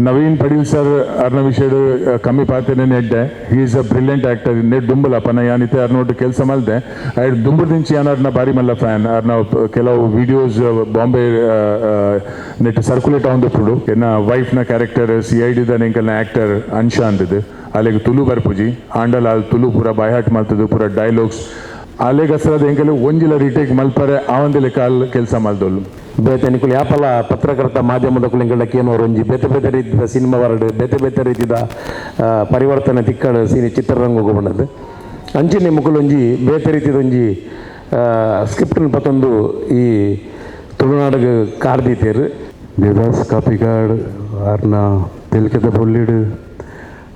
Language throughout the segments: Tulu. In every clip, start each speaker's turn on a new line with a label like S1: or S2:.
S1: ನವೀನ್ ಪಡೀಲ್ ಸರ್, ಅರ್ನ ವಿಷಯಡ್ ಕಮ್ಮಿ ಪಾತೆರ್ನೆ ಎಡ್ಡೆ. He is a brilliant actor. Net ದುಂಬುಲ ಪನ ಯಾನ್ ಇತ್ತೆ ಅರ್ನೋಟ್ ಕೆಲಸ ಮಲ್ದೆ. ಐಡ್ ದುಂಬು ದಿಂಚಿ ಯಾನ್ ಅರ್ನ ಬಾರಿ ಮಲ್ಲ ಫ್ಯಾನ್. ಅರ್ನ ಕೆಲವು ವಿಡಿಯೋಸ್ ಬಾಂಬೆ ನೆಟ್ ಸರ್ಕ್ಯುಲೇಟ್ ಆವೊಂದುಪ್ಪುಂಡು. ಎನ್ನ ವೈಫ್ನ ಕ್ಯಾರೆಕ್ಟರ್ ಸಿಐಡಿದ ಎಂಕಲ್ನ ಆಕ್ಟರ್ ಅನ್ಶಾ ಅಂದದು. ಅಲೆಗ್ ತುಳು ಬರ್ಪುಜಿ, ಆಂಡಲ ಅಲ್ಲಿ ತುಳು ಪೂರ ಬೈಹಾಟ್ ಮಲ್ತದು, ಪೂರ ಡೈಲಾಗ್ಸ್ ಅಲೆಗ್ ಅಸರದ ಎಂಕಲ್ ಒಂಜಿಲ ರಿಟೇಕ್ ಮಲ್ಪರೆ ಆವಂದಿ ಲೆಕ್ಕ ಅಲ್ಲಿ ಕೆಲಸ ಮಲ್ದೊಲು.
S2: ಬೇತೆ ನಿಕುಲು ಯಾಪಲ ಪತ್ರಕರ್ತ ಮಾಧ್ಯಮದಕುಲು ಎಂಕಲ್ಡ ಕೇನೋರು, ಒಂಜಿ ಬೇತೆ ಬೇತೆ ರೀತಿದ ಸಿನಿಮಾ ಬರಡು, ಬೇತೆ ಬೇತೆ ರೀತಿದ ಪರಿವರ್ತನೆ ತಿಕ್ಕಡು ಸಿನಿ ಚಿತ್ರರಂಗಕ್ಕೆ ಬಂದದ್ದು. ಅಂಚನೆ ಮುಕುಲು ಒಂಜಿ ಬೇತೆ ರೀತಿದ ಒಂಜಿ ಸ್ಕ್ರಿಪ್ಟ್ನ ಪತ್ತೊಂದು ಈ ತುಳುನಾಡಿಗೆ ಕಾರ್ದೀತೇರು.
S3: ದೇವದಾಸ್ ಕಾಪಿಕಾಡ್ ಆರ್ನ ತೆಲಿಕೆದ ಬೊಲ್ಲಿಡ್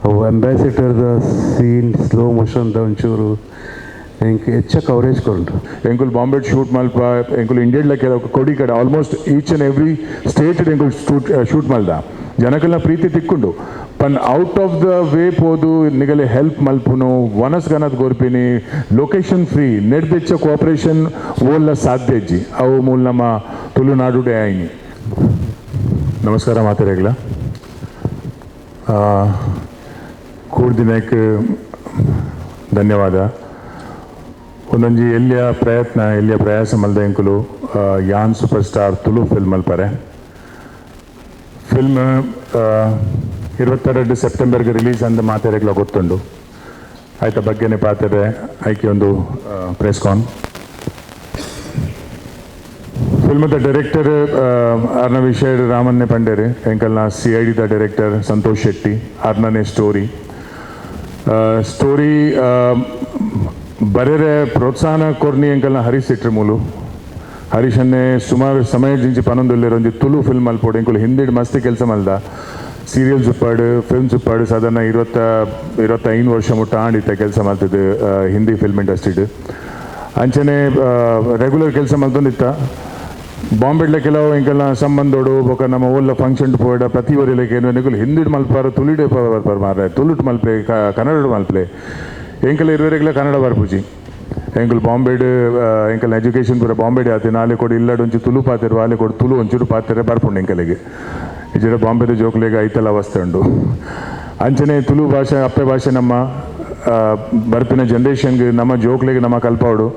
S3: ಅವು ಅಂಬಾಸಿಡರ್ದ ಸೀನ್, ಸ್ಲೋ ಮೋಷನ್ದ ಒಂಚೂರು ಎಂಕ್ ಹೆಚ್ಚ ಕವರೇಜ್ ಕೊರ್ಂಡು.
S1: ಎಂಕುಲು ಬಾಂಬೆ ಶೂಟ್ ಮಲ್ಪ, ಎಂಕುಲು ಇಂಡಿಯಡ್ಲ ಕೆಲವು ಕೊಡಿ ಕಡೆ, almost each and every state ಎಂಕುಲು ಶೂಟ್ ಶೂಟ್ ಮಲ್ದ. ಜನಕಲ್ನ ಪ್ರೀತಿ ತಿಕ್ಕೊಂಡು ಪನ್ ಔಟ್ ಆಫ್ the way ಪೋದು ನಿಗಲೆ ಹೆಲ್ಪ್ ಮಲ್ಪುನು, ವನಸ್ ಗನತ್ ಕೊರ್ಪಿನಿ, ಲೊಕೇಶನ್ ಫ್ರೀ, ನೆಡ್ದೆಚ್ಚ ಕೋಆಪರೇಷನ್ ಓಲ್ಲ ಸಾಧ್ಯ ಇಜ್ಜಿ. ಅವು ಮೂಲ ನಮ್ಮ ತುಳುನಾಡುಡೆ ಆಯ್ನಿ. ನಮಸ್ಕಾರ ಮಾತೆರೆಗ್ಲ. ಕೂಡ್ದಿನಕ್ಕೆ ಧನ್ಯವಾದ. ಒಂದೊಂಜಿ ಎಲ್ಲಿಯ ಪ್ರಯತ್ನ, ಎಲ್ಲಿಯ ಪ್ರಯಾಸ ಮಲ್ದ ಎಂಕುಲು ಯಾನ್ ಸೂಪರ್ ಸ್ಟಾರ್ ತುಳು ಫಿಲ್ಮ್ ಮಲ್ಪರೆ. ಫಿಲ್ಮ್ 22 ಸೆಪ್ಟೆಂಬರ್ಗೆ ರಿಲೀಸ್ ಅಂದ ಮಾತೆರೆಗ್ಲ ಗೊತ್ತುಂಡು. ಆಯ್ತ ಬಗ್ಗೆನೆ ಪಾತೆರೆ ಐಕೆ ಒಂದು ಪ್ರೆಸ್ ಕಾನ್. ಫಿಲ್ಮದ ಡೈರೆಕ್ಟರ್ ಅರ್ನ ವಿಷಯ ರಾಮನ್ನೆ ಪಂಡೇರು. ಎಂಕಲ್ನ ಸಿಐಡಿದ ಡೈರೆಕ್ಟರ್ ಸಂತೋಷ್ ಶೆಟ್ಟಿ ಅರ್ನನೆ ಸ್ಟೋರಿ. ಸ್ಟೋರಿ ಬರೆರೆ ಪ್ರೋತ್ಸಾಹನ ಕೊರ್ನಿ ಎಂಕಲ್ನ ಹರೀಶ್ ಶೆಟ್ರ್ ಮೂಲು. ಹರೀಶನ್ನೇ ಸುಮಾರು ಸಮಯ ದಿಂಚಿ ಪನೊಂದುಲ್ಲೆರ್, ಒಂಜಿ ತುಳು ಫಿಲ್ಮ್ ಮಲ್ಪೊಡು. ಎಂಕುಲು ಹಿಂದಿಡ್ ಮಸ್ತ್ ಕೆಲಸ ಮಲ್ದ. ಸೀರಿಯಲ್ಸ್ ಉಪ್ಪಾಡು, ಫಿಲ್ಮ್ಸ್ ಉಪ್ಪಾಡು, ಸಾಧಾರಣ 25 ವರ್ಷ ಮುಟ್ಟ ಆಂಡಿತ್ತ ಕೆಲಸ ಮಲ್ತದ್ದು ಹಿಂದಿ ಫಿಲ್ಮ್ ಇಂಡಸ್ಟ್ರಿಡ್. ಅಂಚನೆ ರೆಗ್ಯುಲರ್ ಕೆಲಸ ಮಲ್ತೊಂದಿತ್ತ. ಬಾಂಬೆಡ್ಲ ಕೆಲವು ಎಂಕಲ್ನ ಸಂಬಂಧೋಡು ಬೊಕ ನಮ್ಮ ಓಲ್ಲ ಫಂಕ್ಷನ್ ಪೋಡ ಪ್ರತಿ ಒರಿಲೆಕ್ ಏನು, ನಿಕುಲು ಹಿಂದಿಡ್ ಮಲ್ಪಾರ, ತುಳಿಡೆ ಬರ್ಪಾರ ಮಾರ್ರೆ, ತುಳುಟ್ ಮಲ್ಪೆ, ಕನ್ನಡ ಮಲ್ಪಲೆ. ಎಂಕಲ್ ಇರುವರೆಗ್ಲ ಕನ್ನಡ ಬರ್ಪುಜಿ. ಎಂಕುಲು ಬಾಂಬೆಡ್, ಎಂಕಲ್ನ ಎಜುಕೇಷನ್ ಪೂರ ಬಾಂಬೆಡ್ ಆತಿ. ನಾಲೆ ಕೊಡು ಇಲ್ಲಡ್ ಒಂಚಿ ತುಳು ಪಾತೆರು, ಆಲೆ ಕೊಡು ತುಳು ಒಂಚೂರು ಪಾತೆರೆ ಬರ್ಪುಂಡು ಎಂಕಲಿಗೆ. ಇಜ್ಜಿಡ ಬಾಂಬೆದ ಜೋಕುಲೆಗ್ ಐತಲ ಅವಸ್ಥೆ ಉಂಡು. ಅಂಚನೆ ತುಳು ಭಾಷೆ ಅಪ್ಪೆ ಭಾಷೆ. ನಮ್ಮ ಬರ್ಪಿನ ಜನ್ರೇಷನ್ಗೆ, ನಮ್ಮ ಜೋಕ್ಲೆಗ್ ನಮ್ಮ ಕಲ್ಪಾವಡು.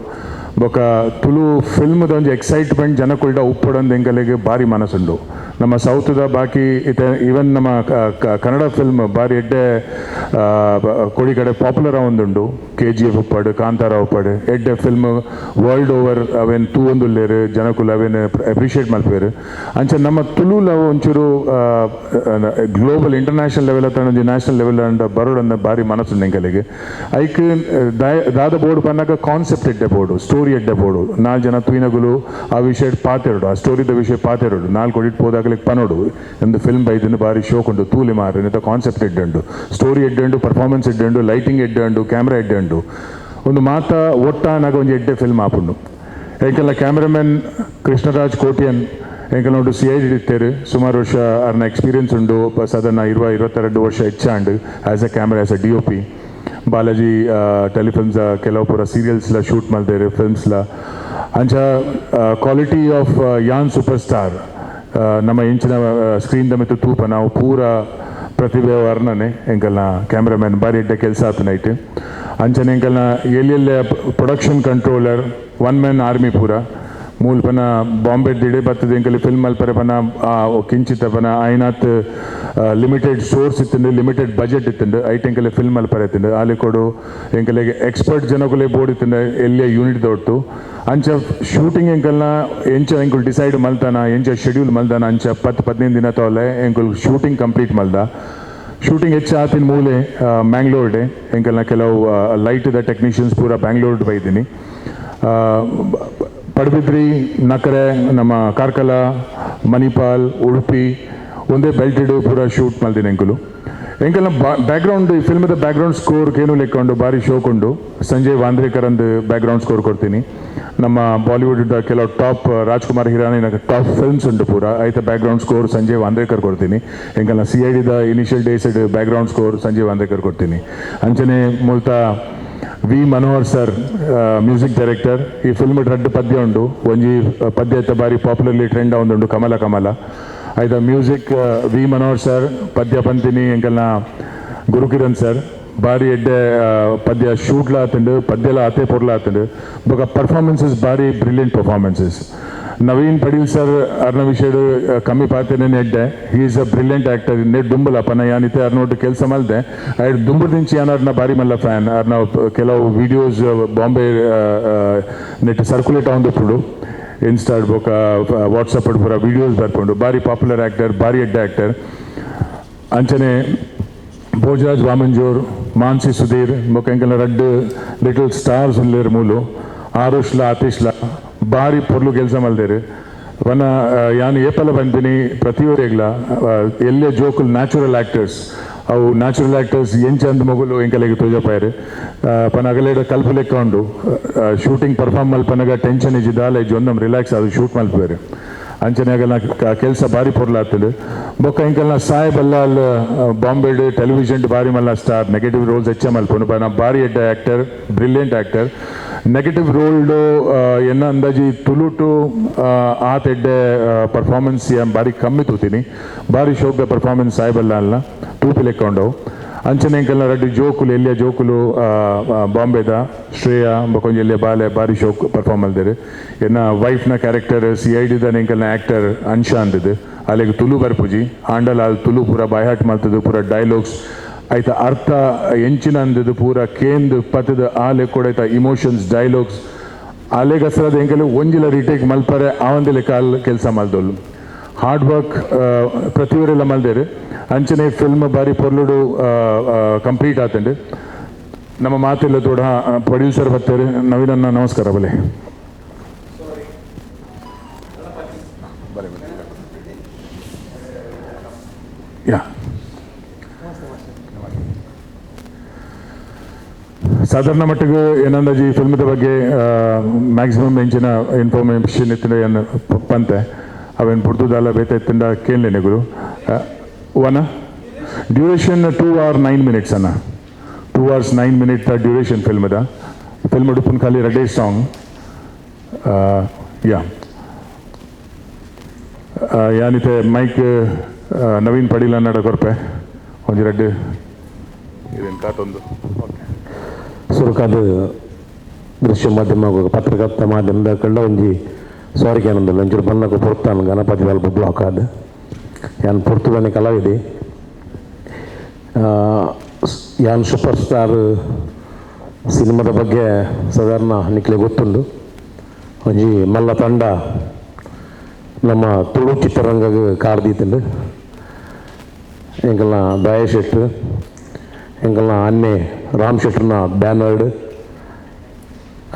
S1: ಬೊಕ ತುಳು ಫಿಲ್ಮ್ದ ಒಂಜಿ ಎಕ್ಸೈಟ್ಮೆಂಟ್ ಜನಕುಲ್ಡ ಉಪ್ಪೊಡಂದು ಎಂಕಲೆಗ್ ಬಾರಿ ಮನಸ್ಸುಂಡು. ನಮ್ಮ ಸೌತ್ದ ಬಾಕಿ ಇತ್ತೆ ಈವನ್ ನಮ್ಮ ಕನ್ನಡ ಫಿಲ್ಮ್ ಬಾರಿ ಎಡ್ಡೆ ಕೊಡಿ ಕಡೆ ಪಾಪ್ಯುಲರ್ ಆವೊಂದುಂಡು. ಕೆಜಿಎಫ್ ಉಪ್ಪಡ್, ಕಾಂತಾರ ಉಪ್ಪಡ್, ಎಡ್ಡೆ ಫಿಲ್ಮ್ ವರ್ಲ್ಡ್ ಓವರ್ ಅವೇನ್ ತೂವೊಂದುಲ್ಲೆರ್ ಜನಕುಲು, ಅವೇನ್ ಅಪ್ರಿಷಿಯೇಟ್ ಮಲ್ಪುವೆರ್. ಅಂಚ ನಮ್ಮ ತುಳುಲ ಒಂಚೂರು ಗ್ಲೋಬಲ್, ಇಂಟರ್ನ್ಯಾಷನಲ್ ಲೆವೆಲ್ ಅತ್ತ ಒಂಜಿ ನ್ಯಾಷನಲ್ ಲೆವೆಲ್ ಅಂಡ ಬರೋಡಂದ ಬಾರಿ ಮನಸ್ಸುಂಡು ಎಂಕಲೆಗ್. ಐಕ್ ದಾದ ಬೋಡು ಪನ್ನಗ ಕಾನ್ಸೆಪ್ಟ್ ಎಡ್ಡೆ ಬೋಡು, ಸ್ಟೋರಿ ಎಡ್ಡೆ ಬೋಡು. ನಾಲ್ ಜನ ತೂಯಿನಗುಲು ಆ ವಿಷಯ ಪಾತೆರಡು, ಆ ಸ್ಟೋರಿದ ವಿಷಯ ಪಾತೆರಡು. ನಾಲ್ಕು ಕೊಡಿಟ್ ಪೋದಾಗಲಿಕ್ಕೆ ಪನೋಡು, ಒಂದು ಫಿಲ್ಮ್ ಬೈದಿನ, ಬಾರಿ ಶೋಕ್ ಉಂಡು, ತೂಲಿ ಮಾರು, ಕಾನ್ಸೆಪ್ಟ್ ಎಡ್ಡೆ ಉಂಡು, ಸ್ಟೋರಿ ಎಡ್ಡೆ ಉಂಡು, ಪರ್ಫಾರ್ಮೆನ್ಸ್ ಎಡ್ಡೆ ಉಂಡು, ಲೈಟಿಂಗ್ ಎಡ್ಡೆ ಉಂಡು, ಕ್ಯಾಮ್ರಾ ಎಡ್ಡೆ ಉಂಡು. ಒಂದು ಮಾತ ಒಟ್ಟಾನಾಗ ಒಂಜಿ ಎಡ್ಡೆ ಫಿಲ್ಮ್ ಆಪುಂಡು. ಎಂಕೆಲ್ಲ ಕ್ಯಾಮ್ರಾಮನ್ ಕೃಷ್ಣರಾಜ್ ಕೋಟಿಯನ್ ಎಂಕಲ್ ನೋಡು ಸಿಐಡಿ ಇತ್ತೇರು. ಸುಮಾರು ವರ್ಷ ಅರ್ನ ಎಕ್ಸ್ಪೀರಿಯನ್ಸ್ ಉಂಡು. ಸಾಧಾರಣ 22 ವರ್ಷ ಹೆಚ್ಚಾಂಡು as a camera, as a DOP. Balaji ಟೆಲಿಫಿಲ್ಮ್ಸ್ ಕೆಲವು ಪೂರ ಸೀರಿಯಲ್ಸ್ಲ ಶೂಟ್ ಮಲ್ದೇರು, ಫಿಲ್ಮ್ಸ್ಲ. ಅಂಚ ಕ್ವಾಲಿಟಿ ಆಫ್ ಯಾನ್ ಸೂಪರ್ ಸ್ಟಾರ್ ನಮ್ಮ ಇಂಚಿನ ಸ್ಕ್ರೀನ್ ದ ಮಿತ್ತು ತೂಪ ನಾವು ಪೂರ ಪ್ರತಿಭೆ ವರ್ಣನೆ. ಎಂಕಲ್ನ ಕ್ಯಾಮ್ರಾಮ್ಯಾನ್ ಬಾರಿ ಎಡ್ಡೆ ಕೆಲಸ ಆತು ನೈಟ್. ಅಂಚನೆ ಎಂಕಲ್ನ ಎಲ್ಲೆಲ್ಲ production controller, one man army ಪೂರ. ಮೂಲ್ ಪನ ಬಾಂಬೆ ದಿಡೆ ಬತ್ತದ ಎಂಕಲಿ ಫಿಲ್ಮ್ ಮಲ್ಪರೆ ಪನ ಕಿಂಚಿತ ಪನ ಐನಾತ್ ಲಿಮಿಟೆಡ್ ಸೋರ್ಸ್ ಇತ್ತಂಡು, ಲಿಮಿಟೆಡ್ ಬಜೆಟ್ ಇತ್ತಂಡು. ಐಟ್ ಎಂಕಲೆ ಫಿಲ್ಮ್ ಮಲ್ಪರೆ ಇತ್ತಂಡು. ಆಲೆ ಕೊಡು ಎಂಕಲೆಗೆ ಎಕ್ಸ್ಪರ್ಟ್ ಜನಕುಲೆ ಬೋರ್ಡ್ ಇತ್ತಂಡು, ಎಲ್ಲಿಯ ಯೂನಿಟ್ ದೊಟ್ಟು. ಅಂಚ ಶೂಟಿಂಗ್ ಎಂಕಲ್ನ ಎಂಚ ಎಂಕುಲು ಡಿಸೈಡ್ ಮಲ್ತಾನ, ಎಂಚ ಶೆಡ್ಯೂಲ್ ಮಲ್ತಾನ, ಅಂಚ 10 15 ದಿನ ತೋಲೆ ಎಂಕುಲು ಶೂಟಿಂಗ್ ಕಂಪ್ಲೀಟ್ ಮಲ್ದ. ಶೂಟಿಂಗ್ ಹೆಚ್ಚು ಆತಿನ ಮೂಲೆ ಮ್ಯಾಂಗ್ಳೂರ್ ಡೇ. ಎಂಕಲ್ನ ಕೆಲವು ಲೈಟ್ the technicians ಪೂರ ಬ್ಯಾಂಗ್ಳೂರ್ ಬೈದಿನಿ. ಪಡುಬಿದ್ರಿ, ನಕರೆ, ನಮ್ಮ ಕಾರ್ಕಳ, ಮಣಿಪಾಲ್, ಉಡುಪಿ ಒಂದೇ ಬೆಲ್ಟೆಡ್ ಪೂರ ಶೂಟ್ ಮಲ್ದಿನ ಎಂಕುಲು. ಎಂಕಲ್ನ ಬ್ಯಾಕ್ಗ್ರೌಂಡ್, ಈ ಫಿಲ್ಮದ ಬ್ಯಾಕ್ಗ್ರೌಂಡ್ ಸ್ಕೋರ್ ಕೇನು ಲೆಕ್ಕೊಂಡು ಬಾರಿ ಶೋಕ್ ಉಂಡು. ಸಂಜಯ್ ವಾಂದ್ರೇಕರ್ ಅಂದು ಬ್ಯಾಕ್ಗ್ರೌಂಡ್ ಸ್ಕೋರ್ ಕೊಡ್ತೀನಿ. ನಮ್ಮ ಬಾಲಿವುಡ್ ಕೆಲವು top Rajkumar Hirani top films ಉಂಟು ಪೂರ, ಐತ ಬ್ಯಾಕ್ಗ್ರೌಂಡ್ ಸ್ಕೋರ್ ಸಂಜಯ್ ವಾಂದ್ರೇಕರ್ ಕೊಡ್ತೀನಿ. ಎಂಕಲ್ನ ಸಿಐಡಿದ initial days background score Sanjay Wandrekar ಕೊಡ್ತೀನಿ. ಅಂಚನೆ ಮೂಲ್ತ V Manohar sir music director. ಈ ಫಿಲ್ಮ್ ರಡ್ಡು ಪದ್ಯ ಉಂಡು. ಒಂಜಿ ಪದ್ಯ ಇತ್ತ ಬಾರಿ ಪಾಪ್ಯುಲರ್ಲಿ ಟ್ರೆಂಡ್ ಉಂಡು, ಕಮಲ ಕಮಲ. ಐತ music V Manohar sir, ಪದ್ಯ ಪಂತಿನಿ ಎಂಕಲ್ನ ಗುರುಕಿರಣ್ ಸರ್. ಬಾರಿ ಎಡ್ಡೆ ಪದ್ಯ ಶೂಟ್ಲ ಆತುಂಡು, ಪದ್ಯಲ ಆತೆ ಪೊರ್ಲ ಆತುಂಡು. ಬೊಕ ಪರ್ಫಾರ್ಮೆನ್ಸಸ್ ಬಾರಿ brilliant performances. Naveen Padil sir ಅರ್ನ ವಿಷಯಡ್ ಕಮ್ಮಿ ಪಾತೆನೆ ಎಡ್ಡೆ. He is a brilliant actor. Net ದುಂಬುಲ ಪನ ಯಾನಿತೆ ಅರ್ನೋಟು ಕೆಲಸ ಮಲ್ದೆ. ಐಡ್ ದುಂಬುದಿಂಚಿ ಯಾನ್ ಅರ್ನ ಬಾರಿ ಮಲ್ಲ ಫ್ಯಾನ್. ಅರ್ನ ಕೆಲವು videos Bombay net circulate ಆವೊಂದುಪ್ಪುಂಡು. ಇನ್ಸ್ಟಾಡ್ ಬೊಕ ವಾಟ್ಸಪ್ ಪೂರ ವೀಡಿಯೋಸ್ ಬರ್ಪುಂಡು. ಬಾರಿ ಪಾಪ್ಯುಲರ್ ಆಕ್ಟರ್, ಬಾರಿ ಎಡ್ಡೆ ಆಕ್ಟರ್. ಅಂಚನೆ ಭೋಜರಾಜ್ ವಾಮಂಜೂರ್, ಮಾನ್ಸಿ ಸುಧೀರ್ ಬೊಕ ಎಂಕಲ್ನ ರಡ್ಡ್ ಲಿಟಲ್ ಸ್ಟಾರ್ಸ್ ಉಲ್ಲೇರ್ ಮೂಲು, ಆರುಷ್ಲ ಆತಿಶ್ಲ, ಬಾರಿ ಪೊರ್ಲು ಕೆಲಸ ಮಲ್ದೇರು. ವನ ಯಾನ್ ಏಪಲ ಬಂದಿನಿ ಪ್ರತಿಯೊರಿಗ್ಲ, ಎಲ್ಲೆ ಜೋಕುಲ್ ನ್ಯಾಚುರಲ್ ಆಕ್ಟರ್ಸ್, ಅವು ನ್ಯಾಚುರಲ್ ಆಕ್ಟರ್ಸ್ ಎಂಚ ಅಂದ್ ಮೊಗುಲು ಎಂಕಲೆಗ್ ತೋಜಪಾಯರು. ಪನ ಅಗಲೇಡ ಕಲ್ಪು ಲೆಕ್ಕ ಉಂಡು. ಶೂಟಿಂಗ್ ಪರ್ಫಾರ್ಮ್ ಮಲ್ಪನಗ ಟೆನ್ಷನ್ ಇಜ್ಜಿ, ದಾಲ ಇಜ್ಜಿ, ಒಂದಮ್ ರಿಲ್ಯಾಕ್ಸ್ ಅದು ಶೂಟ್ ಮಲ್ಪುವೆರು. ಅಂಚನೆ ಅಗಲ್ನ ಕೆಲಸ ಬಾರಿ ಪೊರ್ಲಾತುಂಡು. ಬೊಕ್ಕ ಎಂಕಲ್ನ ಸಾಹೇಬ್ ಅಲ್ಲಾಲ್, ಬಾಂಬೆಡ್ ಟೆಲಿವಿಷನ್ ಬಾರಿ ಮಲ್ಲ star. Negative rolls ಹೆಚ್ಚ ಮಲ್ಪುನು. ಪನ ಬಾರಿ ಎಡ್ಡೆ actor, brilliant actor. Negative rolled ಎನ್ನ ಅಂದಾಜಿ ತುಳುಟು ಆತ ಎಡ್ಡೆ ಪರ್ಫಾರ್ಮೆನ್ಸ್ ಬಾರಿ ಕಮ್ಮಿ ತೂತೀನಿ. ಬಾರಿ ಶೋಕ್ದ ಪರ್ಫಾರ್ಮೆನ್ಸ್ ಸಾಹೇಬ್ ಅಲ್ಲಾಲ್ನ, ತೂಪಿ ಲೆಕ್ಕ ಉಂಡವು. ಅಂಚನೆ ಎಂಕಲ್ನ ರಡ್ಡ್ ಜೋಕುಲು, ಎಲ್ಲಿಯ ಜೋಕುಲು, ಬಾಂಬೆದ ಶ್ರೇಯಾ ಬೊಕೊಂಜಿ ಎಲ್ಲಿಯ ಬಾಲೆ, ಬಾರಿ ಶೋಕ್ ಪರ್ಫಾರ್ಮ್ ಮಲ್ದೆರ್. ಎನ್ನ ವೈಫ್ನ ಕ್ಯಾರೆಕ್ಟರ್ ಸಿಐಡಿದ ಎಂಕಲ್ನ ಆಕ್ಟರ್ ಅನ್ಶಾ ಅಂದಿದ್ದು. ಅಲ್ಲಿಗೆ ತುಳು ಬರ್ಪುಜಿ, ಆಂಡಲ ಅಲ್ಲಿ ತುಳು ಪೂರ ಬೈಹಾಟ್ ಮಲ್ತದ್ದು. ಪೂರ ಡೈಲಾಗ್ಸ್ ಆಯ್ತ ಅರ್ಥ ಎಂಚಿನ ಅಂದದ್ದು ಪೂರ ಕೇಂದ್ ಪತ್ತದ ಆ ಲೆಕ್ಕೊಡ ಆಯ್ತ ಇಮೋಷನ್ಸ್ ಡೈಲಾಗ್ಸ್ ಅಲೆಗ್ ಅಸರದ ಎಂಕಲು ಒಂಜಿಲ ರಿಟೇಕ್ ಮಲ್ಪರೆ ಆವಂದಿ ಲೆಕ್ಕ ಅಲ್ಲಿ ಕೆಲಸ ಮಲ್ದೊಲ್ಲು. Hard work ಪ್ರತಿಯೊರೆಲ್ಲ ಮಲ್ದೇರು. ಅಂಚನೆ ಫಿಲ್ಮ್ ಬಾರಿ ಪೊರ್ಲುಡು ಕಂಪ್ಲೀಟ್ ಆತಂಡು. ನಮ್ಮ ಮಾತೆಲ್ಲ ತೋಡ ಪ್ರೊಡ್ಯೂಸರ್ ಬರ್ತಾರೆ. ನವೀನನ್ನ ನಮಸ್ಕಾರ ಬಲೆ ಬಲೆ. ಯಾ, ಸಾಧಾರಣ ಮಟ್ಟಿಗೆ ಏನಂದಾಜಿ ಫಿಲ್ಮ್ದ ಬಗ್ಗೆ ಮ್ಯಾಕ್ಸಿಮಮ್ ಎಂಚಿನ ಇನ್ಫಾರ್ಮೇಶನ್ ಇತ್ತಿನ ಏನು ಪಂತೆ ಅವೇನು ಪುರ್ತುದಾಲ ಬೇತೆ ಇತ್ತಿಂದ ಕೇಳಲೇನೆ ಗುರು. ಒನ duration 2 hour 9 minutes ಅನ್ನ, 2 hours 9 minute duration ಫಿಲ್ಮ್ದ. Film ಉಡುಪನ್ ಖಾಲಿ ರಡೇ ಸಾಂಗ್. ಯಾ, ಯಾನಿತೆ ಮೈಕ್ ನವೀನ್ ಪಡೀಲ್ ಅನ್ನಡ ಕೊರ್ಪೆ. ಒಂಜಿ ರಡ್ಡು ಇದೇನು ಕಾತೊಂದು. ಓಕೆ.
S2: ಸುರುಕಾದ ದೃಶ್ಯ ಮಾಧ್ಯಮ ಪತ್ರಕರ್ತ ಮಾಧ್ಯಮದ ಕಂಡ ಒಂಜಿ ಸಾರಿ ಕೇನೊಂದುಲ್ಲ. ಒಂಚೂರು ಬನ್ನಗ ಪೊರ್ತಾನು ಗಣಪತಿ ಅಲ್ಪ ಬ್ಲಾಕ್ ಆದ್ ಯಾನ್ ಪೊರ್ತುದನೆ ಕಲಾವಿದೆ. ಯಾನ್ ಸೂಪರ್ ಸ್ಟಾರ್ ಸಿನಿಮಾದ ಬಗ್ಗೆ ಸಾಧಾರಣ ನಿಕ್ಲೆ ಗೊತ್ತುಂಡು. ಒಂಜಿ ಮಲ್ಲ ತಂಡ ನಮ್ಮ ತುಳು ಚಿತ್ರರಂಗಗ್ ಕಾರ್ ದೀತುಂಡು. ಎಂಕಲ್ನ ದಯಾ ಶೆಟ್ರು, ಎಂಕಲ್ನ ಅನ್ನೆ ರಾಮ್ ಶೆಟ್ರನ ಬ್ಯಾನರ್ಡ್,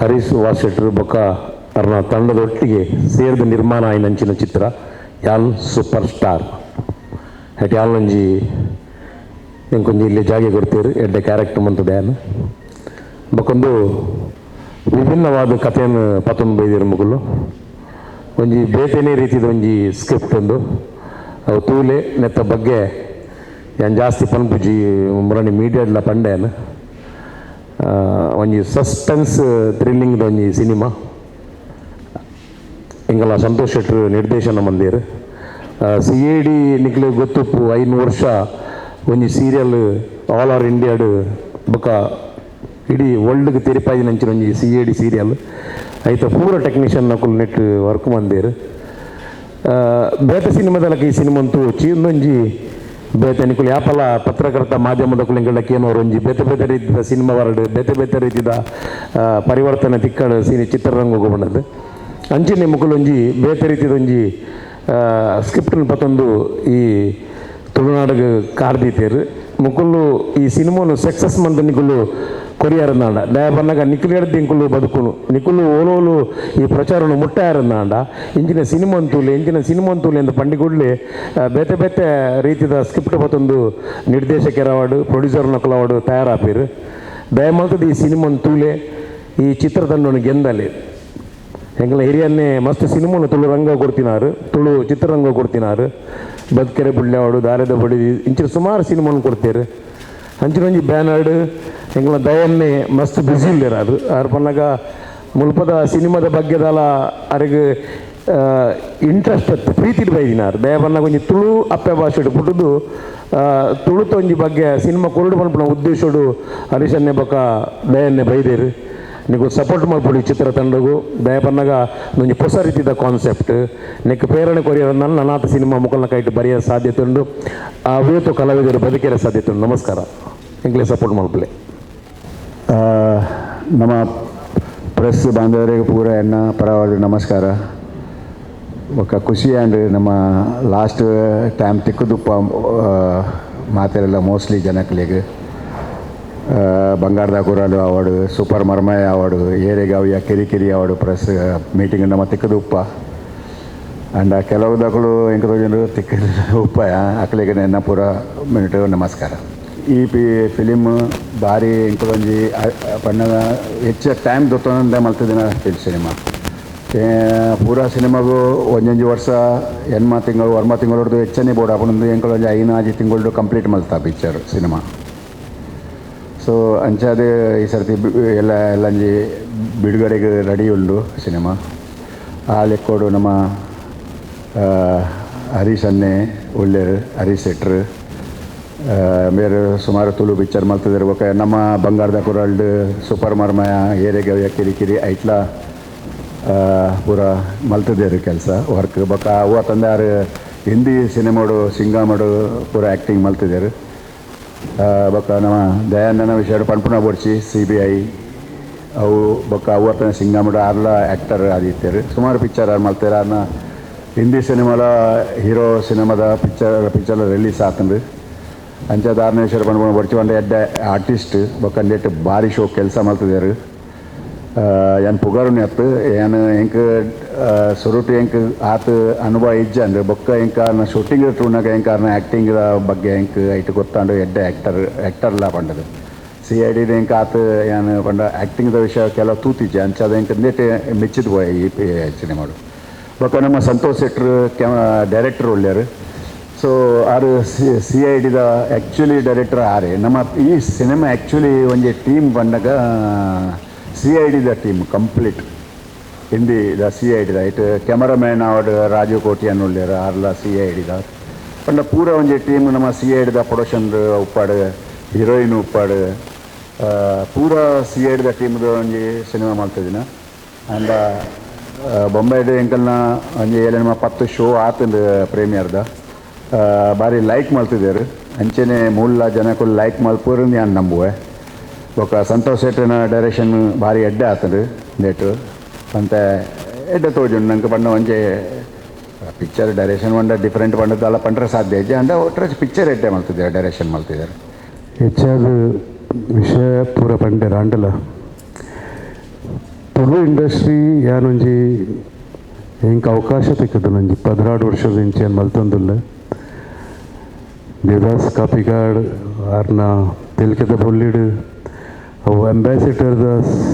S2: ಹರೀಶ್ ವಾಸ್ ಶೆಟ್ರು ಬೊಕ್ಕ ಅರ್ನ ತಂಡದೊಟ್ಟಿಗೆ ಸೇರಿದ ನಿರ್ಮಾಣ ಆಯಿನಂಚಿನ ಚಿತ್ರ ಯಾನ್ ಸೂಪರ್ ಸ್ಟಾರ್. ಹೆಟ್ ಯಾನ್ ಒಂಜಿ ಎಂಕೊಂಜಿ ಇಲ್ಲಿ ಜಾಗೆ ಕೊಡ್ತೀರು, ಎಡ್ಡೆ ಕ್ಯಾರೆಕ್ಟರ್ ಮಂತದ ಯಾನ್. ಬೊಕ್ಕೊಂದು ವಿಭಿನ್ನವಾದ ಕಥೆಯನ್ನು ಪತ್ತೊಂದು ಬೈದಿರು ಮುಗುಲು. ಒಂಜಿ ಬೇತೆನೇ ರೀತಿದ ಒಂಜಿ ಸ್ಕ್ರಿಪ್ಟ್ ಒಂದು. ಅವು ತೂಲೆ. ನೆತ್ತ ಬಗ್ಗೆ ಯಾನ್ ಜಾಸ್ತಿ ಪನ್ಪುಜಿ, ಮುರಣಿ ಮೀಡಿಯಾಡ್ಲ ಪಂಡೆನ್. ಒಂಜಿ ಸಸ್ಪೆನ್ಸ್ ಥ್ರಿಲ್ಲಿಂಗ್ದ ಒಂಜಿ ಸಿನಿಮಾ. ಎಂಕಲ್ಲ ಸಂತೋಷ್ ಶೆಟ್ರು ನಿರ್ದೇಶನ ಮಂದಿರ್. ಸಿಐಡಿ ನಿಕ್ಲೆ ಗೊತ್ತುಪ್ಪು, 5 ವರ್ಷ ಒಂಜಿ serial all are ಇಂಡಿಯಾಡ್ ಬೊಕ ಇಡೀ ವರ್ಲ್ಡ್ಗೆ ತೆರಿಪಾಯಿನಂಚಿನ ಒಂಜಿ ಸಿಐಡಿ ಸೀರಿಯಲ್. ಐತ ಪೂರ ಟೆಕ್ನಿಷಿಯನ್ ನಕುಲು ನೆಟ್ ವರ್ಕ್ ಮಂದಿರ್. ಬೇತೆ ಸಿನಿಮಾದಲಕ ಈ ಸಿನಿಮಾ ತೂಚಿ. ಒಂದೊಂಜಿ ಬೇತೆ ನಿಕುಲು ಯಾಪಲ ಪತ್ರಕರ್ತ ಮಾಧ್ಯಮದಕುಲು ಎಂಕಲ್ನ ಕೇನೋರು, ಒಂಜಿ ಬೇತೆ ಬೇತೆ ರೀತಿದ ಸಿನಿಮಾ ವರ್ಡ್ ಬೇತೆ ಬೇತೆ ರೀತಿದ ಪರಿವರ್ತನೆ ತಿಕ್ಕಡು ಸಿನಿ ಚಿತ್ರರಂಗ ಬಂದದ್ದು. ಅಂಚನೆ ಮುಕುಲು ಒಂಜಿ ಬೇತೆ ರೀತಿದ ಒಂಜಿ ಸ್ಕ್ರಿಪ್ಟ್ ಪತ್ತೊಂದು ಈ ತುಳುನಾಡಿಗೆ ಕಾರ್ದೀತೇರು. ಮುಕುಲು ಈ ಸಿನಿಮಾನು ಸಕ್ಸಸ್ ಮಂತ್ ನಿಕುಲು ಕೊರಿಯಾರಂದಾಂಡ, ದಯ ಬನ್ನಗ ನಿಕುಲು ಎಡ್ದು ಇಂಕುಲು ಬದುಕುನು. ನಿಕುಲು ಓಲೋಲು ಈ ಪ್ರಚಾರನು ಮುಟ್ಟಾಯರಂದಾಂಡ, ಇಂಚಿನ ಸಿನಿಮಾ ತೂಲೆ, ಇಂಚಿನ ಸಿನಿಮಾ ತೂಲೆ ಎಂದು ಪಂಡಿಗುಡ್ಲೆ ಬೇತೆ ಬೇತೆ ರೀತಿದ ಸ್ಕ್ರಿಪ್ಟ್ ಪತ್ತೊಂದು ನಿರ್ದೇಶಕರವಾಡು ಪ್ರೊಡ್ಯೂಸರ್ ನಕುಲವಾಡು ತಯಾರಾಪೀರು. ದಯಮಲ್ತದ ಈ ಸಿನಿಮಾನ್ ತೂಲೆ, ಈ ಚಿತ್ರತಂಡನು ಗೆಂದಲೆ. ಎಂಕಲ್ನ ಹಿರಿಯನ್ನೇ ಮಸ್ತ್ ಸಿನಿಮಾನು ತುಳು ರಂಗ ಕೊಡ್ತಿನಾರು, ತುಳು ಚಿತ್ರರಂಗ ಕೊಡ್ತಿನಾರು. ಬದ್ಕೆರೆ ಬುಳ್ಳ್ಯಾವಡು, ದಾರದ ಬಡಿ, ಇಂಚಿನ ಸುಮಾರು ಸಿನಿಮಾನು ಕೊಡ್ತೇರು. ಅಂಚಿನ ಒಂಜಿ ಬ್ಯಾನರ್ಡ್ ಎಂಕಲ್ನ ದಯನ್ನೇ ಮಸ್ತ್ ಬ್ಯುಸಿ ಇಲ್ಲೇರು. ಅದು ಆರ್ ಪನ್ನಗ ಮುಲ್ಪದ ಸಿನಿಮಾದ ಬಗ್ಗೆದಲ ಅರೆಗ್ Interest ಪ್ರೀತಿಡ್ ಬೈದಿನಾರ್ ದಯಪನ್ನ ಒಂಜಿ ತುಳು ಅಪ್ಪೆ ಭಾಷೆಡ್ ಪುಟ್ಟುದು ತುಳುತ ಒಂಜಿ ಬಗ್ಗೆ ಸಿನಿಮಾ ಕೊರಡು ಪನ್ಪುನ ಉದ್ದೇಶಡು ಹರೀಶನ್ನೆ ಬೊಕ್ಕ ದಯನ್ನೆ ಬೈದೇರು. ನಿಗು ಸಪೋರ್ಟ್ ಮಲ್ಪೊಡು ಈ ಚಿತ್ರ ತಂಡಗು. ದಯಪನ್ನಗ ಒಂಜಿ ಹೊಸ ರೀತಿದ ಕಾನ್ಸೆಪ್ಟ್ ನೆಕ್ ಪ್ರೇರಣೆ ಕೊರಿಯರ್ ನನಾಥ ಸಿನಿಮಾ ಮುಖಲ್ನ ಕೈಟ್ ಬರೆಯ ಸಾಧ್ಯತೆ ಉಂಡು, ಆ ವೇತು ಕಲಾವಿದರು ಬದುಕಿರ ಸಾಧ್ಯತೆ ಉಂಡು. ನಮಸ್ಕಾರ, ಎಂಕ್ಲೆ ಸಪೋರ್ಟ್ ಮಲ್ಪಲೆ.
S4: ನಮ್ಮ ಪ್ರೆಸ್ ಬಾಂಧವರಿಗೆ ಪೂರ ಎನ್ನ ಪರವಾಗಿ ನಮಸ್ಕಾರ. ಬೊಕ್ಕ ಖುಷಿ ಆಂಡ್ ನಮ್ಮ ಲಾಸ್ಟ್ ಟೈಮ್ ತಿಕ್ಕುದುಪ್ಪ ಮಾತೆರೆಲ್ಲ ಮೋಸ್ಟ್ಲಿ ಜನಕ್ಲೆಗ್ ಬಂಗಾರದ ಕುರಲು ಅವಾರ್ಡ್, ಸೂಪರ್ ಮರ್ಮಯ ಅವಾರ್ಡ್, ಏರೆಗಾವಿಯ ಕಿರಿ ಕಿರಿ award, press meeting ನಮ್ಮ ತಿಕ್ಕುದುಪ್ಪ. ಆ್ಯಂಡ್ ಕೆಲವು ದಕುಲು ಎಂಕ ತೋಜುಂಡು ತಿಕ್ಕ ಉಪ್ಪಾಯ ಅಕ್ಲೆಗ್ ಎನ್ನ ಪೂರ ಮಿನಿಟ್ ನಮಸ್ಕಾರ. ಈ ಫಿಲಿಮ್ ಭಾರಿ ಎಂಕುಲೊಂಜಿ ಪನ್ನಗ ಹೆಚ್ಚ ಟೈಮ್ ದೊತ್ತೊಂದೆ ಮಲ್ತದಿನ ಸಿನಿಮಾ. ಪೂರಾ ಸಿನಿಮಾಗು ಒಂಜೊಂಜಿ ವರ್ಷ ಎನ್ಮ ತಿಂಗಳು ಒರ್ಮ ತಿಂಗಳೊಡ್ದು ಹೆಚ್ಚನೆ ಬೋರ್ಡ್ ಆಪುಂಡು. ಎಂಕುಲೊಂಜಿ 5-6 ತಿಂಗಳು ಕಂಪ್ಲೀಟ್ ಮಲ್ತ picture cinema. So ಅಂಚಾದ್ ಈ ಸರ್ತಿ ಎಲ್ಲ ಎಲ್ಲಂಜಿ ಬಿಡುಗಡೆಗೆ ರೆಡಿ ಉಂಡು ಸಿನಿಮಾ. ಆ ಲೆಕ್ಕೋಡು ನಮ್ಮ ಹರೀಶ್ ಅನ್ನೆ ಒಳ್ಳೆಯರು, ಹರೀಶ್ ಶೆಟ್ರು ಬೇರೆ ಸುಮಾರು ತುಳು ಪಿಕ್ಚರ್ ಮಲ್ತದಿರು. ಬೊಕ್ಕ ನಮ್ಮ ಬಂಗಾರದ ಕುರಲ್ಡ್, ಸೂಪರ್ ಮರ್ಮಯ, ಏರೆಗವ್ಯ ಕಿರಿಕಿರಿ ಐಟ್ಲ ಪೂರ ಮಲ್ತದೇರು ಕೆಲಸ ವರ್ಕ್. ಬೊಕ್ಕ ಅವು ತಂದೆ ಆರು ಹಿಂದಿ ಸಿನಿಮಾಡು ಸಿಂಗಾಮಡು ಪೂರ ಆ್ಯಕ್ಟಿಂಗ್ ಮಲ್ತಿದ್ದೇರು. ಬೊಕ್ಕ ನಮ್ಮ ದಯಾನಂದನ ವಿಷಯ ಪನ್ಪುನ ಬೋಡ್ಚಿ ಸಿಬಿಐ ಅವು ಬೊಕ್ಕ ಅವು ಅತ್ತನ ಸಿಂಗಾಮಡು ಆರ್ಲ ಆ್ಯಕ್ಟರ್ ಆದಿತ್ತೇರು. ಸುಮಾರು ಪಿಕ್ಚರ್ ಆರ್ ಮಲ್ತೇರು. ಆರ್ನ ಹಿಂದಿ ಸಿನಿಮಾಲ ಹೀರೋ ಸಿನಿಮಾದ picture picture release ಆತಂದು. ಅಂಚ ದಾರನೇಶ್ವರ ಪನ್ಪುನ ಬೊಡ್ಚಿ ಪಂಡ ಎಡ್ಡೆ ಆರ್ಟಿಸ್ಟ್. ಬೊಕ್ಕ ನೆಟ್ ಭಾರಿ ಶೋ ಕೆಲಸ ಮಲ್ತಿದ್ದೇರು. ಏನ್ ಪುಗರುನಿ ಅತ್ತು ಏನ್ ಎಂಕ್ ಸುರುಟು ಎಂಕ್ ಆತ್ ಅನುಭವ ಇಜ್ಜಂಡ್. ಬೊಕ್ಕ ಎಂಕ್ ಆರ್ನ ಶೂಟಿಂಗ್ ತೂನಗ ಎಂಕ್ ಆರ್ನ ಆ್ಯಕ್ಟಿಂಗ್ ಬಗ್ಗೆ ಎಂಕ್ ಐಟ್ ಗೊತ್ತಾಂಡು, ಎಡ್ಡೆ ಆ್ಯಕ್ಟರ್ ಆ್ಯಕ್ಟರ್ಲ ಪಂಡದು. ಸಿಐಡಿ ಎಂಕ್ ಆತ್ ಏನ್ ಪಂಡ ಆ್ಯಕ್ಟಿಂಗ್ದ ವಿಷಯ ಕೆಲವು ತೂತಿಜ್ಜೆ. ಅಂಚಾದ ಎಂಕ್ ನೆಟ್ ಮೆಚ್ಚಿದ್ ಪೋಯೆ ಈ ಸಿನಿಮಾಡು. ಬೊಕ್ಕ ನಮ್ಮ ಸಂತೋಷ್ ಶೆಟ್ರು ಕ್ಯಾಮ ಡೈರೆಕ್ಟರ್ ಒಳ್ಳೆಯರು. ಸೊ ಆರು ಸಿ I ಡಿದ actually director ಆರೆ. ನಮ್ಮ ಈ ಸಿನಿಮಾ ಆ್ಯಕ್ಚುಲಿ ಒಂಜಿ ಟೀಮ್ ಬಂದಾಗ ಸಿಐಡಿದ ಟೀಮ್ ಕಂಪ್ಲೀಟ್, ಹಿಂದಿದ ಸಿಐಡಿದ. It cameraman ಆವಡ್ ರಾಜು ಕೋಟಿಯನ್ ಉಳ್ಳೇರು, ಆರ್ಲ ಸಿಐಡಿದ. ಪಂಡ ಪೂರ ಒಂಜಿ ಟೀಮ್ ನಮ್ಮ ಸಿಐಡಿದ. ಪ್ರೊಡಕ್ಷನ್ ಉಪ್ಪಾಡು, ಹೀರೋಯಿನ್ ಉಪ್ಪಾಡು, ಪೂರ ಸಿಐಡಿದ ಟೀಮ್ದ ಒಂಜಿ ಸಿನಿಮಾ ಮಲ್ತಿದಿನ. ಆ್ಯಂಡ್ ಬೊಂಬೈಡ್ ಎಂಕಲ್ನ ಒಂಜಿ ಏಳೆನ್ಮ 10 ಶೋ ಆತಂದು ಪ್ರೀಮಿಯರ್ದ. ಬಾರಿ ಲೈಕ್ ಮಲ್ತಿದ್ದೇರು. ಅಂಚೆನೆ ಮೂಲ ಜನಕ್ಕೂ ಲೈಕ್ ಮಲ್ಪೂರು ಯಾನ್ ನಂಬುವೆ. ಬೊಕ್ಕ ಸಂತೋಷ್ ಶೆಟ್ಟಿನ ಡೈರೆಕ್ಷನ್ ಭಾರಿ ಎಡ್ಡೆ ಆತಂಡು ನೆಟ್ ಅಂತೆ ಎಡ್ಡೆ ತೋಜುಂಡು ನಂಗೆ. ಪಂಡ ಒಂಜಿ ಪಿಕ್ಚರ್ ಡೈರೆಕ್ಷನ್ ಪಂಡ ಡಿಫ್ರೆಂಟ್ ಪಂಡದಲ್ಲ ಪಂಡ್ರೆ ಸಾಧ್ಯ ಇಜ್ಜಿ. ಅಂಡ ಒಟ್ಟರೆ ಪಿಕ್ಚರ್ ಎಡ್ಡೆ ಮಲ್ತಿದ್ದಾರೆ, ಡೈರೆಕ್ಷನ್ ಮಲ್ತಿದ್ದಾರೆ.
S3: ಹೆಚ್ಚಾದ ವಿಷಯ ಪೂರ ಪಂಡೆರ್. ಆಂಡಲ ತುಳು ಇಂಡಸ್ಟ್ರಿ ಯಾನೊಂಜಿ ಎಂಕ್ ಅವಕಾಶ ತಿಕ್ಕದು ಒಂಜಿ 12 ವರ್ಷದ ಇಂಚೆ ಮಲ್ತೊಂದುಲ್ಲ. ದೇವದಾಸ್ ಕಾಪಿಕಾಡ್ ಆರ್ನ ತೆಲಿಕೆದ ಬೊಲ್ಲಿಡ್ ಅವು ಅಂಬಾಸಿಡರ್ದ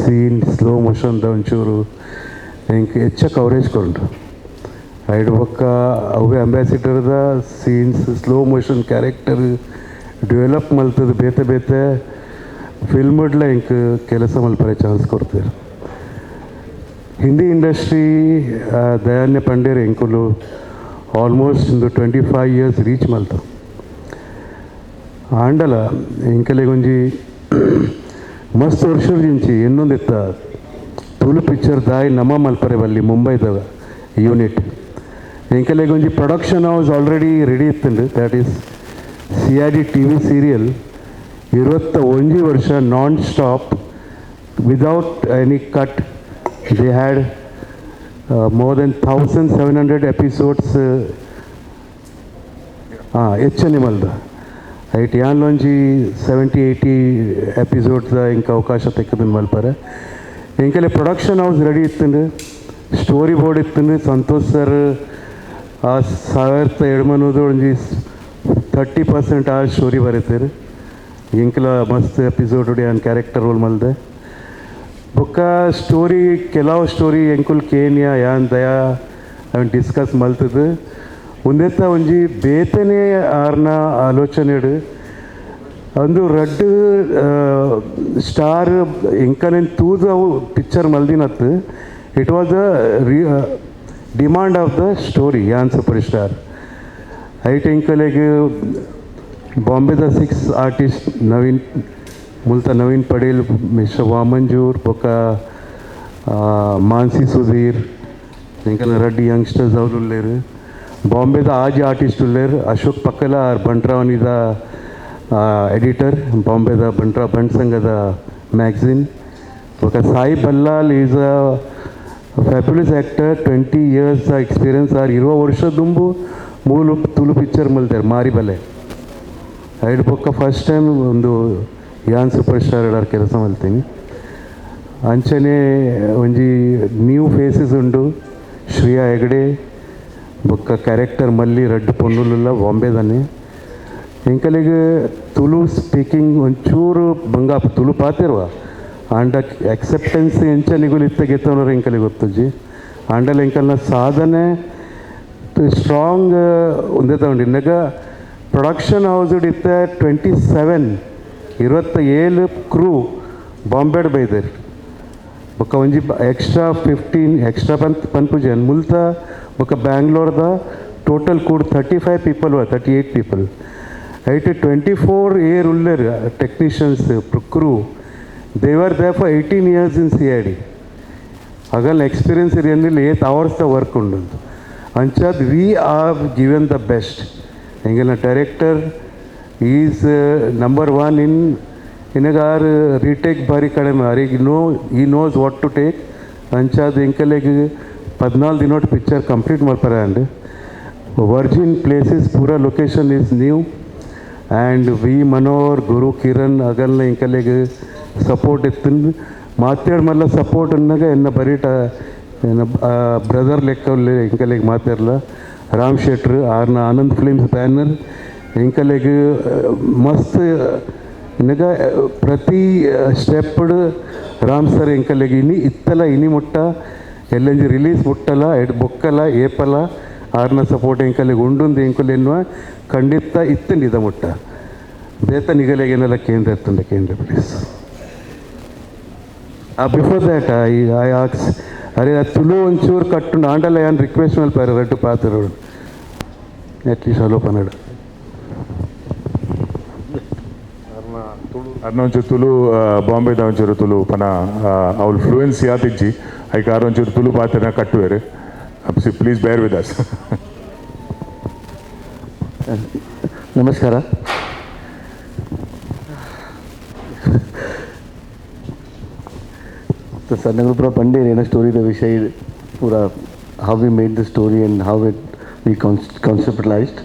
S3: ಸೀನ್ ಸ್ಲೋ ಮೋಷನ್ದ ಒಂಚೂರು ಎಂಕ್ ಹೆಚ್ಚ ಕವರೇಜ್ ಕೊರ್ಂಡು. ಐಡ್ ಬೊಕ್ಕ ಅವೇ ಅಂಬಾಸಿಡರ್ದ scenes slow motion character develop ಮಲ್ತದ ಬೇತೆ ಬೇತೆ ಫಿಲ್ಮ್ಡ್ಲ ಎಂಕ್ ಕೆಲಸ ಮಲ್ಪರೆ ಚಾನ್ಸ್ ಕೊಡ್ತಾರೆ. ಹಿಂದಿ ಇಂಡಸ್ಟ್ರಿ ದಯಾನ್ಯ ಪಂಡೇರ್ ಎಂಕುಲು ಆಲ್ಮೋಸ್ಟ್ ಒಂದು 25 ಇಯರ್ಸ್ ರೀಚ್ ಮಲ್ತ. ಆಂಡಲ ಎಂಕಲೆಗೊಂಜಿ ಮಸ್ತ್ ವರ್ಷದಿಂಚಿ ಇನ್ನೊಂದಿತ್ತ ತುಳು ಪಿಕ್ಚರ್ ದಾಯಿ ನಮ ಮಲ್ಪರೆ ಬಲ್ಲಿ ಮುಂಬೈದ ಯೂನಿಟ್. ಎಂಕಲೆಗೊಂಜಿ production house already ready ಇತ್ತುಂಡು, that is CID TV serial. 21 ವರ್ಷ non stop without any cut they had more than 1700 episodes. ಹೆಚ್ಚನೆ ಮಲ್ದ ಐಟ್ ಯಾನ್ಲೊಂಜಿ 70-80 ಎಪಿಸೋಡ್ಸ್ ಇಂಕ ಅವಕಾಶ ತೆಕ್ಕದನ್ ಮಲ್ಪರೆ. ಎಂಕಲೆ production house ready ಇತ್ತಂಡು, story board ಇತ್ತಂಡು. Santosh sir ಆ 1080 ಒಂಜಿ 30% ಆ ಸ್ಟೋರಿ ಬರೀತಾರೆ. ಎಂಕಲ ಮಸ್ತ್ ಎಪಿಸೋಡ್ ಯಾನ್ ಕ್ಯಾರೆಕ್ಟರ್ ರೋಲ್ ಮಲ್ದೆ. ಬೊಕ್ಕ ಸ್ಟೋರಿ ಕೆಲವು ಸ್ಟೋರಿ ಎಂಕುಲ್ ಕೇನ್ಯಾ ಯಾನ್ ದಯಾ ಅವನ್ ಡಿಸ್ಕಸ್ ಮಲ್ತದು. ಒಂದೆತ್ತ ಒಂಜಿ ಬೇತನೆ ಆರ್ನ ಆಲೋಚನೆಡ್ ಒಂದು ರಡ್ಡ್ ಸ್ಟಾರ್ ಎಂಕಲೆನ್ ತೂದು ಅವು picture ಮಲ್ದಿನತ್ತು. It was a demand of the story ಯಾನ್ super star. ಐಟ್ ಎಂಕಲೆಗ್ ಬಾಂಬೆದ 6 ಆರ್ಟಿಸ್ಟ್ ನವೀನ್ ಮುಲ್ತ ನವೀನ್ ಪಡೇಲ್, ಮಿಸ್ಟರ್ ವಾಮಂಜೂರ್, ಬೊಕ್ಕ ಮಾನ್ಸಿ ಸುಧೀರ್, ಎಂಕಲ್ನ ರಡ್ಡ್ ಯಂಗ್ಸ್ಟರ್ಸ್ ಅವ್ರು ಉಲ್ಲೇರು. ಬಾಂಬೆದ ಆಜಿ ಆರ್ಟಿಸ್ಟ್ ಉಲ್ಲೇರು. ಅಶೋಕ್ ಪಕ್ಕಲ ಆರ್ ಬಂಟ್ರಾವನಿದ ಎಡಿಟರ್, ಬಾಂಬೆದ ಬಂಟ್ರಾ ಬಂಟ್ ಸಂಘದ ಮ್ಯಾಗ್ಝಿನ್. ಬೊಕ್ಕ Sai Ballal is a fabulous actor, 20 years experience. R 20 ವರ್ಷ ದುಂಬು ಮೂಲು ತುಳು ಪಿಕ್ಚರ್ ಮಲ್ತಾರೆ ಮಾರಿ ಬಲೆ. ಐಡ್ ಬೊಕ್ಕ ಫಸ್ಟ್ ಟೈಮ್ ಒಂದು ಯಾನ್ ಸೂಪರ್ ಸ್ಟಾರ್ ಆರ್ ಕೆಲಸ ಮಲ್ತೀನಿ. ಅಂಚನೆ ಒಂಜಿ ನ್ಯೂ ಫೇಸಸ್ ಉಂಡು, ಶ್ರೇಯಾ ಹೆಗಡೆ ಬೊಕ್ಕ ಕ್ಯಾರೆಕ್ಟರ್ ಮಲ್ಲಿ ರಡ್ಡ್ ಪೊನ್ನುಲುಲ್ಲ ಬಾಂಬೆದಾನೆ. ಎಂಕಲೆಗ್ ತುಳು ಸ್ಪೀಕಿಂಗ್ ಒಂಚೂರು ಬಂಗಾಪ ತುಳು ಪಾತೆರುವ ಆಂಡ ಅಕ್ಸೆಪ್ಟೆನ್ಸ್ ಎಂಚ ನಿಗುಲು ಇತ್ತ ಗೆತ್ತವನರು ಎಂಕಲೆಗ್ ಗೊತ್ತುಜ್ಜಿ. ಆಂಡಲ ಎಂಕಲ್ನ ಸಾಧನೆ ಸ್ಟ್ರಾಂಗ್ ಒಂದೇ ತಗೊಂಡು ಇನ್ನಗ ಪ್ರೊಡಕ್ಷನ್ ಹೌಸ್ ಇತ್ತ 27 27 ಕ್ರೂ ಬಾಂಬೆಡ್ ಬೈದರ್. ಬೊಕ್ಕ ಒಂಜಿ ಎಕ್ಸ್ಟ್ರಾ 15 ಎಕ್ಸ್ಟ್ರಾ ಪಂತ್ ಪನ್ಪುಜನ್ ಮುಲ್ತ ಬೊಕ್ಕ ಬ್ಯಾಂಗ್ಳೂರ್ದ ಟೋಟಲ್ ಕೂಡ 35 ಪೀಪಲ್, 38 ಪೀಪಲ್. ಐಟ್ 24 ಏರ್ ಉಲ್ಲೇರ್ technicians crew, they are there for 18 years in CID. ಅಗಲ್ experience ಏನಿಲ್ಲ, 8 hours the work ಉಂಡು. ಅಂಚಾದ್ we are given the best. ಎಂಗೆಲ್ಲ director is number 1 ಇನ್ ಇನಗ ಆರ್ ರೀಟೇಕ್ ಬಾರಿ ಕಡಿಮೆ ಆರಿಗೆ no he knows what to take. ಅಂಚಾದ್ ಎಂಕಲೆಗ್ 14 ದಿನೋಟ್ ಪಿಕ್ಚರ್ ಕಂಪ್ಲೀಟ್ ಮಾಡ್ತಾರೆ. And Virgin places ಪೂರ location is new. And V Manohar, Guru Kiran ಅಗಲ್ನ ಎಂಕಲೆಗ್ support ಇತ್ತು. ಮಾತಾಡ್ ಮಲ್ಲ ಸಪೋರ್ಟ್ ಅನ್ನಾಗ ಎನ್ನ ಬರೀಟ ಎನ್ನ ಬ್ರದರ್ ಲೆಕ್ಕ ಎಂಕಲೆಗ್ ಮಾತಾಡ್ಲ ರಾಮ್ ಶೆಟ್ರ್ ಆರ್ನ ಆನಂದ್ ಫಿಲ್ಮ್ಸ್ ಬ್ಯಾನರ್ ಎಂಕಲೆಗ್ ಮಸ್ತ್ ಇನ್ನಾಗ ಪ್ರತಿ ಸ್ಟೆಪ್ಡ್ ರಾಮ್ ಸರ್ ಎಂಕಲೆಗ್ ಇನಿ ಇತ್ತಲ ಇನಿ ಮುಟ್ಟ ಎಲ್ಲಂಜಿ ರಿಲೀಸ್ ಮುಟ್ಟಲ ಎಡ್ ಬೊಕ್ಕಲ ಏಪಲ ಆರ್ನ ಸಪೋರ್ಟ್ ಎಂಕಲೆಗ್ ಉಂಡುಂದು ಎಂಕುಲು ಎನ್ನುವ ಖಂಡಿತ ಇತ್ತು ಇದ ಮುಟ್ಟ ಬೇತ ನಿಗಲೆಗೆ ಏನೆಲ್ಲ ಕೇಂದ್ರ ಇರ್ತಂಡೆ ಕೇಂದ್ರ please. Before that I ask ಅರೆ ಆ ತುಳು ಒಂಚೂರು ಕಟ್ಟುಂಡು ಆಂಡಲ ಯಾನ್ ರಿಕ್ವೆಸ್ಟ್ ಮಲ್ಪಾರೆ ರಡ್ಡು ಪಾತ್ರ ಅಟ್ಲೀಸ್ಟ್ ಹಲೋ ಪನ್ನಡ.
S1: ಅರ್ನ ಒಂಚೂರು ತುಳು ಬಾಂಬೆದ ಒಂಚೂರು ತುಳು ಪನ ಅವ್ಲು ಫ್ಲೂಯೆನ್ಸಿ ಆತಿಜ್ಜಿ ಐಕ್ ಆರ್ ಒಂಚೂರು ತುಳು ಪಾತ್ರನ ಕಟ್ಟುವೆರು. Please bear with us.
S5: ನಮಸ್ಕಾರ. ಸರ್ ಪೂರ ಪಂಡೇರ್ ಏನೋ ಸ್ಟೋರಿದ ವಿಷಯ ಪೂರ how we made the story and how it we conceptualised.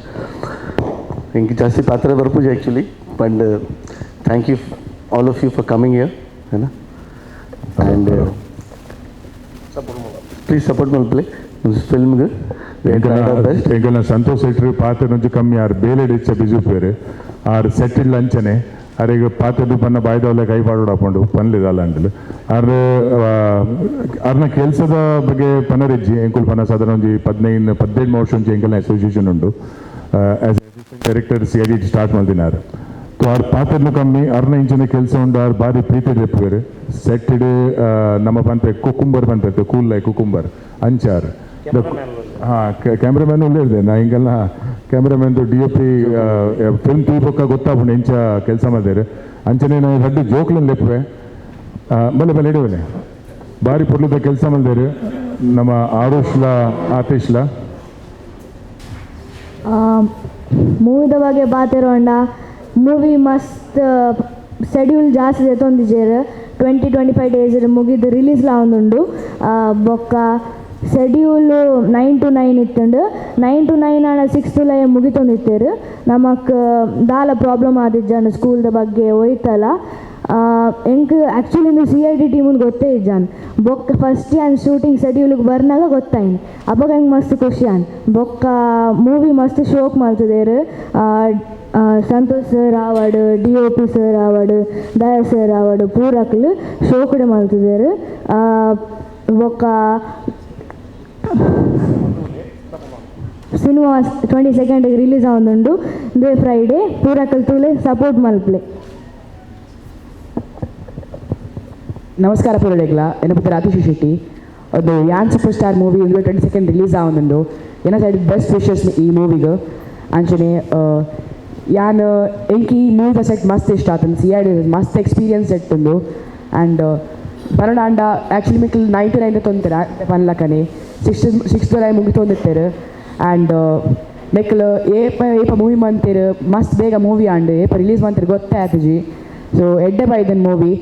S5: ಇಂಕ್ ಜಾಸ್ತಿ ಪಾತ್ರ ಬರ್ಪುಜಿ actually, but thank you all of you for coming here ಏನ and please support ಮಲ್ಪಲೆ ಫಿಲ್ಮ್ಗೆ.
S1: ಎಂಕಲ್ನ ಸಂತೋಷ್ ಶೆಟ್ರು ಪಾತ್ರ ಒಂಚು ಕಮ್ಮಿ ಆರ್ ಬೇಲೆ ಇಚ್ಚ ಬಿಜು ಪೇರು ಆರ್ ಸೆಟ್ಟಿಲ್ ಅಂಚನೆ ಅರೆಗ್ ಪಾತ್ರದ ಪನ್ನ ಬಾಯ್ದವಲೆ ಕೈ ಪಾಡೋಡಾಪುಂಡು ಪನ್ಲಿದಲ್ಲ ಅಂಡಲು. ಆರ್ ಆರ್ನ ಕೆಲಸದ ಬಗ್ಗೆ ಪನರಿಜ್ಜಿ ಎಂಕುಲು ಪನ್ನ ಸಾಧಾರಣ ಒಂಜಿ 15 18 ವರ್ಷ ಒಂಜಿ ಎಂಕಲ್ನ ಅಸೋಸಿಯೇಷನ್ ಉಂಡು. As assistant director CID start ಮಲ್ದಿನಾರ್. So R ಪಾತ್ರನು ಕಮ್ಮಿ ಅರ್ನ ಇಂಚಿನ ಕೆಲಸ ಉಂಡು. ಆರ್ ಬಾರಿ ಪ್ರೀತಿ ಲೆಪ್ಪುವೆರ್ ಸೆಟ್ಟಿಡ್ ನಮ್ಮ ಪನ್ಪೆ ಕುಕುಂಬರ್ ಪನ್ಪೆ cool like cucumber ಅಂಚಾರ್. ಹಾಂ, ಕ್ಯಾಮ್ರಾಮ್ಯಾನ್ ಉಳ್ಳೇರ್ದೆ ನಾ ಹಿಂಗೆಲ್ಲ cameraman D O P film ತೂಪಕ್ಕ ಗೊತ್ತಾಪುಂಡು ಎಂಚ ಕೆಲಸ ಮಾಡ್ದೇರು. ಅಂಚನೆ ನಾವು ರಡ್ಡು ಜೋಕ್ಲನ್ ಲೆಪ್ಪುವೆ ಬಲೆ ಬಲೆ ಇಡುವನೆ ಬಾರಿ ಪೊರ್ಲುದ ಕೆಲಸ ಮಲ್ದೇರು ನಮ್ಮ ಆರುಷ್ಲ ಆತೀಶ್ಲ.
S6: ಮೂವಿದ ಬಗ್ಗೆ ಬಾತಿರೋಂಡ ಮೂವಿ ಮಸ್ತ್ ಶೆಡ್ಯೂಲ್ ಜಾಸ್ತಿ ದೆತ್ತೊಂದಿಜೆರ್. 20-25 ಡೇಸ್ ಮುಗಿದು ರಿಲೀಸ್ ಲಾವೊಂದುಂಡು. ಬೊಕ್ಕ ಶೆಡ್ಯೂಲ್ 9 to 9 ಇತ್ತುಂಡು. 9 to 9 ಆಂಡ 6 to 9 ಮುಗಿತೊಂದಿತ್ತೆರ್. ನಮಕ್ ದಾಲ ಪ್ರಾಬ್ಲಮ್ ಆದಿಜ್ಜಾಂಡ್ ಸ್ಕೂಲ್ದ ಬಗ್ಗೆ ಒಯ್ತಲ. ಎಂಕ್ ಆ್ಯಕ್ಚುಲಿ ಇಂದು CID team ಗೊತ್ತೇ ಇಜ್ಜಾನ್. ಬೊಕ್ಕ ಫಸ್ಟ್ ಯಾನ್ ಶೂಟಿಂಗ್ ಶೆಡ್ಯೂಲ್ಗೆ ಬರ್ನಾಗ ಗೊತ್ತಾಯಿನಿ. ಅಪಗ ಎಂಕ್ ಮಸ್ತ್ ಖುಷಿ ಆನ್. ಬೊಕ್ಕ ಮೂವಿ ಮಸ್ತ್ ಶೋಕ್ ಮಲ್ತುದೆರ್. ಸಂತೋಷ್ ಸರ್ ಆವಡ್, DOP sir ಆವಡ್, ದಯಾ ಸರ್ ಆವಡ್ ಪೂರಕ್ಲು ಶೋಕುಡೆ ಮಲ್ತುದೆರ್. ಬೊಕ್ಕ cinema 22 release ಆವೊಂದುಂಡು ಇಂದುವೆ Friday. ಪೂರಕಲ್ ತೂಲೆ support ಮಲ್ಪಲೆ.
S7: ನಮಸ್ಕಾರ ಪೂರಳೆಗ್ಲ, ಎನ್ನ ಪುತ್ರ ಆತಿಶ್ ಶೆಟ್ಟಿ. ಅದು ಯಾನ್ super star movie 22 release ಆವೊಂದುಂಡು ಎನ್ನ side best wishes ಈ ಮೂವಿಗ್ ಅಂಚನೆ ಯಾನ್ ಎಂಕ್ ಈ ಮೂವಿದ ಸೆಟ್ ಮಸ್ತ್ ಇಷ್ಟ ಆತಂದು ಸಿಐಡಿ ಮಸ್ತ್ ಎಕ್ಸ್ಪೀರಿಯನ್ಸ್ ಸೆಟ್ ಉಂಡು. ಆ್ಯಂಡ್ ಪನೊಡಾಂಡ ಆ್ಯಕ್ಚುಲಿ ಮಿಕ್ಲ್ 9 to 9 ತೊಂತಾರೆ ಪನ್ಲಕನೆ 6 6 ದೊರ ಮುಗಿತೊಂದಿತ್ತೆರ್. ಆ್ಯಂಡ್ ಮೆಕ್ಲ್ ಏಪ ಏಪ ಮೂವಿ ಮಂತೆರ್ ಮಸ್ತ್ ಬೇಗ ಮೂವಿ ಆಂಡ್ ಏಪ ರಿಲೀಸ್ ಮಂತೆರ್ ಗೊತ್ತೇ ಆತಿಜಿ. ಸೊ ಎಡ್ಡೆ ಬೈದನ್ ಮೂವಿ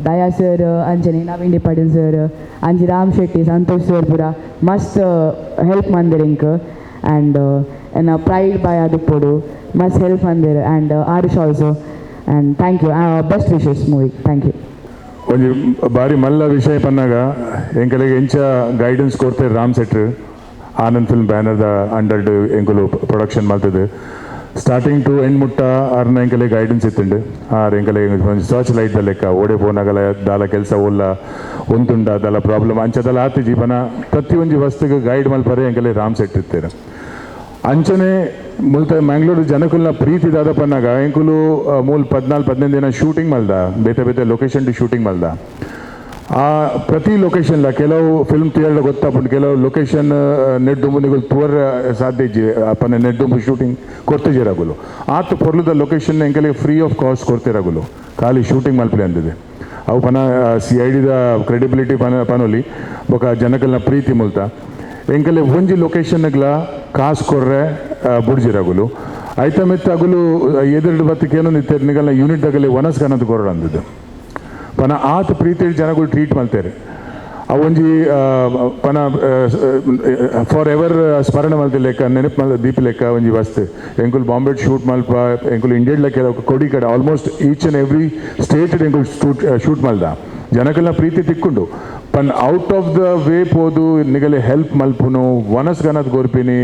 S7: ದಯಾ ಸರ್ ಅಂಚನೆ ನವೀನ್ ಡಿ ಪಾಟೀಲ್ ಸರ್ ಅಂಚಿ ರಾಮ್ ಶೆಟ್ಟಿ ಸಂತೋಷ್ ಸರ್ ಪೂರ ಮಸ್ತ್ ಹೆಲ್ಪ್ ಮಂದೆರ್ ಎಂಕ್. ಆ್ಯಂಡ್ ಎನ್ನ ಪ್ರೈಡ್ ಬಾಯ್ ಆದಿಪ್ಪೊಡು ಮಸ್ತ್ help ಮಂದೆರ್. And Arush also and thank you, best wishes movie, thank you.
S1: ಒಂಜಿ ಬಾರಿ ಮಲ್ಲ ವಿಷಯ ಪನ್ನಾಗ ಎಂಕಲೆಗ್ ಎಂಚ ಗೈಡೆನ್ಸ್ ಕೊರ್ತೆರ್ ರಾಮ್ ಸೆಟ್ರ್ ಆನಂದ್ ಫಿಲ್ಮ್ ಬ್ಯಾನರ್ದ ಅಂಡರ್ಡ್ ಎಂಕುಲು ಪ್ರೊಡಕ್ಷನ್ ಮಲ್ತದು starting to end ಮುಟ್ಟ ಆರ್ನ ಎಂಕಲೆ ಗೈಡೆನ್ಸ್ ಇತ್ತುಂಡು. ಆರ್ ಎಂಕಲೆ ಒಂಜಿ ಸರ್ಚ್ ಲೈಟ್ ದ ಲೆಕ್ಕ ಓಡೆ ಪೋನಾಗಲ ದಾಲ ಕೆಲಸ ಓಲ್ಲ ಒಂತುಂಡ ದಾಲ ಪ್ರಾಬ್ಲಮ್ ಅಂಚದಲ್ಲ ಆತಿ ಜೀವನ ಪ್ರತಿಯೊಂಜಿ ವಸ್ತುಗೆ ಗೈಡ್ ಮಲ್ಪರೆ ಎಂಕಲೆ ರಾಮ್ ಸೆಟ್ ಇತ್ತೇರು. ಅಂಚನೆ ಮುಲ್ತ ಮ್ಯಾಂಗ್ಳೂರು ಜನಕುಲ್ನ ಪ್ರೀತಿ ದಾದ ಪನ್ನಾಗ ಎಂಕುಲು ಮೂಲ 14 15 ದಿನ ಶೂಟಿಂಗ್ ಮಲ್ದ ಬೇತೆ ಬೇತೆ location to shooting ಮಲ್ದ. ಆ ಪ್ರತಿ ಲೊಕೇಶನ್ಲ ಕೆಲವು ಫಿಲ್ಮ್ ಥಿಯೇಟರ್ ಗೊತ್ತಾಪುಂಡು ಕೆಲವು ಲೊಕೇಶನ್ ನೆಟ್ ದುಂಬು ನಿಗುಲು ತೂವರ ಸಾಧ್ಯ ಇಜ್ಜಿ ಅಪ್ಪನ ನೆಟ್ ದುಂಬು ಶೂಟಿಂಗ್ ಕೊರ್ತಿಜಿರಗುಲು ಆತ್ ಪೊರ್ಲುದ ಲೊಕೇಶನ್ ಎಂಕಲೆ free of cost ಕೊರ್ತಿರಗುಲು ಖಾಲಿ ಶೂಟಿಂಗ್ ಮಲ್ಪಲೆ ಅಂದಿದೆ. ಅವು ಪನ ಸಿಐಡಿದ ಕ್ರೆಡಿಬಿಲಿಟಿ ಪನ ಪನೊಲಿ ಬೊಕ ಜನಕಲ್ನ ಪ್ರೀತಿ ಮುಲ್ತ ಎಂಕಲೆ ಒಂಜಿ ಲೊಕೇಶನ್ಗ್ಲ ಕಾಸು ಕೊರ್ರೆ ಬುಡ್ಜಿರಗುಲು ಐತ ಮಿತ್ತ ಅಗುಲು ಎದುರು ಬತ್ತಿಕೇನು ನಿತ್ಯ ನಿಗಲ್ನ ಯೂನಿಟ್ ದಗಲಿ ವನಸ್ ಕನದು ಕೊರಡು ಅಂದಿದ್ದು. ಪನ ಆತ ಪ್ರೀತಿ ಜನಗಳು ಟ್ರೀಟ್ ಮಲ್ತೇರು. ಅವು ಒಂಜಿ ಪನ ಫಾರ್ ಎವರ್ ಸ್ಮರಣೆ ಮಲ್ತಿ ಲೆಕ್ಕ ನೆನಪು ಮಲ್ ದೀಪ ಲೆಕ್ಕ ಒಂಜಿ ವಸ್ತು. ಎಂಕುಲು ಬಾಂಬೆ ಶೂಟ್ ಮಲ್ಪ ಎಂಕುಲು ಇಂಡಿಯನ್ ಕೆಲವು ಕೊಡಿ ಕಡೆ almost each and every state ಎಂಕುಲು ಶೂಟ್ ಮಲ್ದ ಜನಕಲ್ನ ಪ್ರೀತಿ ತಿಕ್ಕೊಂಡು ಪನ್ out of the way ಪೋದು ನಿಗಲೆ ಹೆಲ್ಪ್ ಮಲ್ಪುನು ವನಸ್ ಗನತ್ ಗೊರ್ಪಿನಿ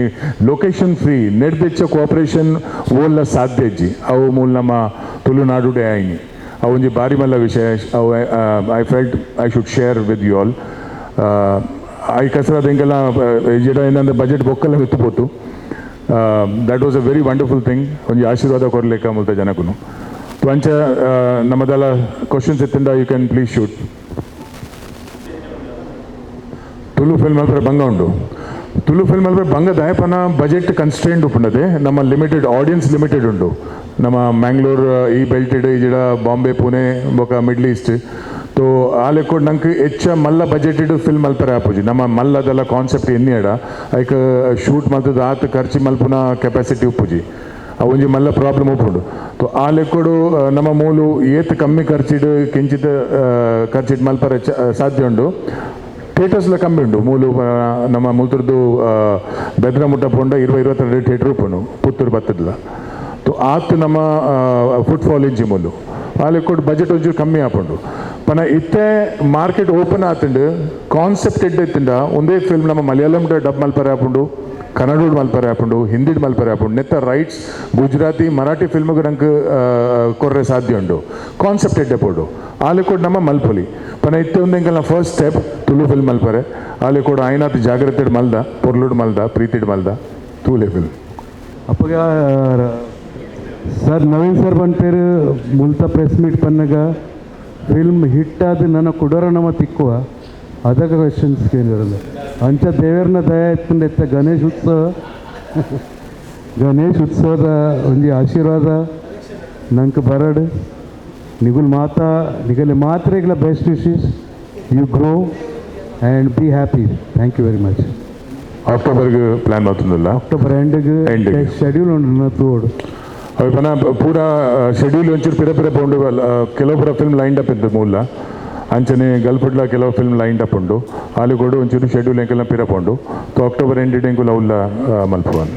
S1: ಲೊಕೇಶನ್ ಫ್ರೀ ನೆಡ್ದೆಚ್ಚ ಕೋಆಪರೇಷನ್ ಓಲ್ಲ ಸಾಧ್ಯ ಇಜ್ಜಿ. ಅವು ಮೂಲ ನಮ್ಮ ತುಳುನಾಡುಡೆ ಆಯ್ನಿ ಅವು ಒಂಜಿ ಬಾರಿ ಮಲ್ಲ ವಿಷಯ. ಅವು I felt I should share with you all. I ಕಸರತ್ ಎಂಕೆಲ್ಲ ಜಿಡ ಏನಂದ್ರೆ budget ಬೊಕ್ಕಲ್ಲ ಮಿತ್ತು ಪೋತು. That was a very wonderful thing. ಒಂಜಿ ಆಶೀರ್ವಾದ ಕೊರ್ಲೆಕ್ಕ ಮುಲ್ತ ಜನಕುನು ಅಂಚ ನಮ್ಮದೆಲ್ಲ ಕ್ವಶನ್ಸ್ ಇತ್ತಿಂದ you can please shoot. Tulu film ಅಲ್ಪರೆ ಬಂಗ ಉಂಡು. ತುಳು ಫಿಲ್ಮ್ ಅಲ್ಪರೆ ಬಂಗ ದಾಯಪನ ಬಜೆಟ್ ಕನ್ಸ್ಟ್ರೈಂಡ್ ಉಪ್ಪುಂಡದೆ ನಮ್ಮ limited audience limited ಉಂಡು. ನಮ್ಮ ಮ್ಯಾಂಗ್ಳೂರ್ ಈ ಬೆಲ್ಟೆಡ್ ಈ ಜಿಡ ಬಾಂಬೆ ಪುಣೆ ಬೊಕ ಮಿಡ್ಲ್ ಈಸ್ಟ್ ತೋ ಆ ಲೆಕ್ಕೋಡ್ ನಂಗೆ ಹೆಚ್ಚ ಮಲ್ಲ ಬಜೆಟೆಡ್ ಫಿಲ್ಮ್ ಮಲ್ಪರೆ ಆಪುಜಿ. ನಮ್ಮ ಮಲ್ಲದೆಲ್ಲ ಕಾನ್ಸೆಪ್ಟ್ ಎನ್ನಿಯಡ ಐಕ್ ಶೂಟ್ ಮಲ್ತದ ಆತ್ ಖರ್ಚು ಮಲ್ಪುನ ಕೆಪಾಸಿಟಿ ಉಪ್ಪುಜಿ. ಆ ಒಂಜಿ ಮಲ್ಲ ಪ್ರಾಬ್ಲಮ್ ಉಪ್ಪುಂಡು. ತೋ ಆ ಲೆಕ್ಕೋಡು ನಮ್ಮ ಮೂಲು ಏತ್ ಕಮ್ಮಿ ಖರ್ಚಿಡ್ ಕಿಂಚಿತ್ ಖರ್ಚಿಡ್ ಮಲ್ಪರೆ ಸಾಧ್ಯ ಉಂಡು. ಥಿಯೇಟರ್ಸ್ಲ ಕಮ್ಮಿ ಉಂಡು. ಮೂಲು ನಮ್ಮ ಮುಲ್ತುರ್ದು ಬೆದ್ರ ಮುಟ್ಟ ಪೋಂಡ 20 22 ಥಿಯೇಟರ್ ಉಪ್ಪುಂಡು ಪುತ್ತೂರು ಬತ್ತದ್ಲ. ತೋ ಆತ್ ನಮ್ಮ ಫುಟ್ಫಾಲ್ ಇಂಚಿ ಮೂಲು ಆ ಲೆಕ್ಕೋಡು ಬಜೆಟ್ ಒಂಚೂರು ಕಮ್ಮಿ ಆಪುಂಡು. ಪನ ಇತ್ತೆ ಮಾರ್ಕೆಟ್ ಓಪನ್ ಆತುಂಡು ಕಾನ್ಸೆಪ್ಟ್ ಎಡ್ಡೆ ಇತ್ತುಂಡ ಒಂದೇ ಫಿಲ್ಮ್ ನಮ್ಮ ಮಲಯಾಳಂ ಡಬ್ ಮಲ್ಪರೆ ಆಪುಂಡು, ಕನ್ನಡ ಮಲ್ಪರೆ ಆಪುಂಡು, ಹಿಂದಿಡ್ ಮಲ್ಪರೆ ಆಪುಂಡು. ನೆತ್ತ ರೈಟ್ಸ್ ಗುಜರಾತಿ ಮರಾಠಿ ಫಿಲ್ಮ್ಗೆ ನಂಗೆ ಕೊರ್ರೆ ಸಾಧ್ಯ ಉಂಡು. ಕಾನ್ಸೆಪ್ಟ್ ಎಡ್ಡೆ ಪೋಡು ಆ ಲೆಕ್ಕೋಡು ನಮ್ಮ ಮಲ್ಪೊಲಿ. ಪನ ಇತ್ತೆ ಒಂದು ಎಂಕಲ್ನ first step Tulu film ಮಲ್ಪರೆ ಆ ಲೆಕ್ಕೋಡು ಆಯ್ನಾತ್ ಜಾಗ್ರತೆಡ್ ಮಲ್ದ ಪೊರ್ಲುಡ್ ಮಲ್ದ ಪ್ರೀತಿಡ್ ಮಲ್ದ ತೂಲೆ ಫಿಲ್ಮ್.
S3: ಅಪ್ಪಗ ಸರ್ ನವೀನ್ ಸರ್ ಪನ್ಪೇರು ಮುಲ್ತ ಪ್ರೆಸ್ ಮೀಟ್ ಪನ್ನಗ ಫಿಲ್ಮ್ ಹಿಟ್ ಆದ ನನ್ನ ಕುಡರ ನಮ ತಿಕ್ಕುವ ಅದಕ್ಕೆ ಕ್ವೆಶನ್ಸ್ ಕೇಳಿರಲ್ಲ. ಅಂಚ ದೇವರನ ದಯ ಇತ್ತಂಡ ಇತ್ತ ಗಣೇಶ್ ಉತ್ಸವ ಗಣೇಶ್ ಉತ್ಸವದ ಒಂಜಿ ಆಶೀರ್ವಾದ ನಂಗೆ ಬರಡ್ ನಿಗುಲ್ ಮಾತಾ ನಿಗಲಿ ಮಾತ್ರೆಗಳ best wishes. You grow and be happy. Thank you very much.
S1: ಅಕ್ಟೋಬರ್ಗೆ plan ಮಾಡ್ತದಲ್ಲ
S3: ಅಕ್ಟೋಬರ್ ಎಂಡ್ಗೆ
S1: ಎಂಡ್ಗೆ.
S3: ಶೆಡ್ಯೂಲ್ ಉಂಡು ತೋಡು.
S1: ಅವು ಪನ ಪೂರ ಶೆಡ್ಯೂಲ್ ಒಂಚೂರು ಪಿರ ಪಿರ ಪೋಂಡು. ಕೆಲವು ಪೂರ film lined up ಇತ್ತು ಮೂಲ ಅಂಚನೆ ಗಲ್ಫುಡ್ಲ ಕೆಲವು film lined up ಉಂಡು. ಆಲುಗೋಡು ಒಂಚೂರು ಶೆಡ್ಯೂಲ್ ಎಂಕೆಲ್ಲ ಪಿರ ಪೋಂಡು. ತೋ ಅಕ್ಟೋಬರ್ ಎಂಡ್ ಎಂಕುಲು ಅವಲ್ಲ ಮಲ್ಪುವನ್.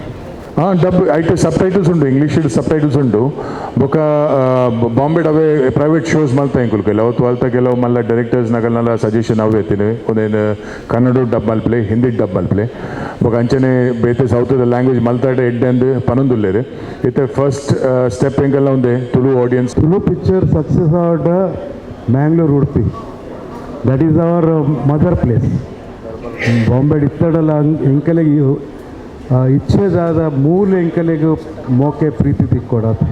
S1: ಹಾಂ ಡಬ್ ಐಟ್ ಸಬ್ ಟೈಟಲ್ಸ್ ಉಂಡು, ಇಂಗ್ಲೀಷ್ ಸಬ್ ಟೈಟಲ್ಸ್ ಉಂಡು. ಬೊಕ ಬಾಂಬೆಡ್ ಅವೇ ಪ್ರೈವೇಟ್ ಶೋಸ್ ಮಲ್ತ ಎಂಕುಲು ಕೆಲವು ಅಲ್ತ ಕೆಲವು ಮಲ್ಲ ಡೈರೆಕ್ಟರ್ಸ್ ನಗಲ್ನೆಲ್ಲ ಸಜೆಷನ್ ಅವೇ ಎತ್ತಿನಿ ಒಂದೇನು ಕನ್ನಡ ಡಬ್ ಮಲ್ಪಲೆ ಹಿಂದಿ ಡಬ್ ಮಲ್ಪಲೆ ಬೊಕ ಅಂಚನೆ ಬೇತೆ ಸೌತ್ದ ಲ್ಯಾಂಗ್ವೇಜ್ ಮಲ್ತಾಡೆ ಎಡ್ಡೆ ಅಂದ್ ಪನೊಂದುಲ್ಲೇರು. ಇತ್ತೆ ಫಸ್ಟ್ ಸ್ಟೆಪ್ ಎಂಕೆಲ್ಲ ಒಂದೇ Tulu audience.
S3: Tulu picture success ಆವಡ Mangalore Udupi, that is our mother place. Bombay ಇತ್ತಡಲ್ಲ ಎಂಕಲೆಗೆ ಇಚ್ಛೆದಾದ ಮೂಲ ಎಂಕಲೆಗೆ ಮೋಕೆ ಪ್ರೀತಿ ತಿಕ್ಕೊಡೋದು.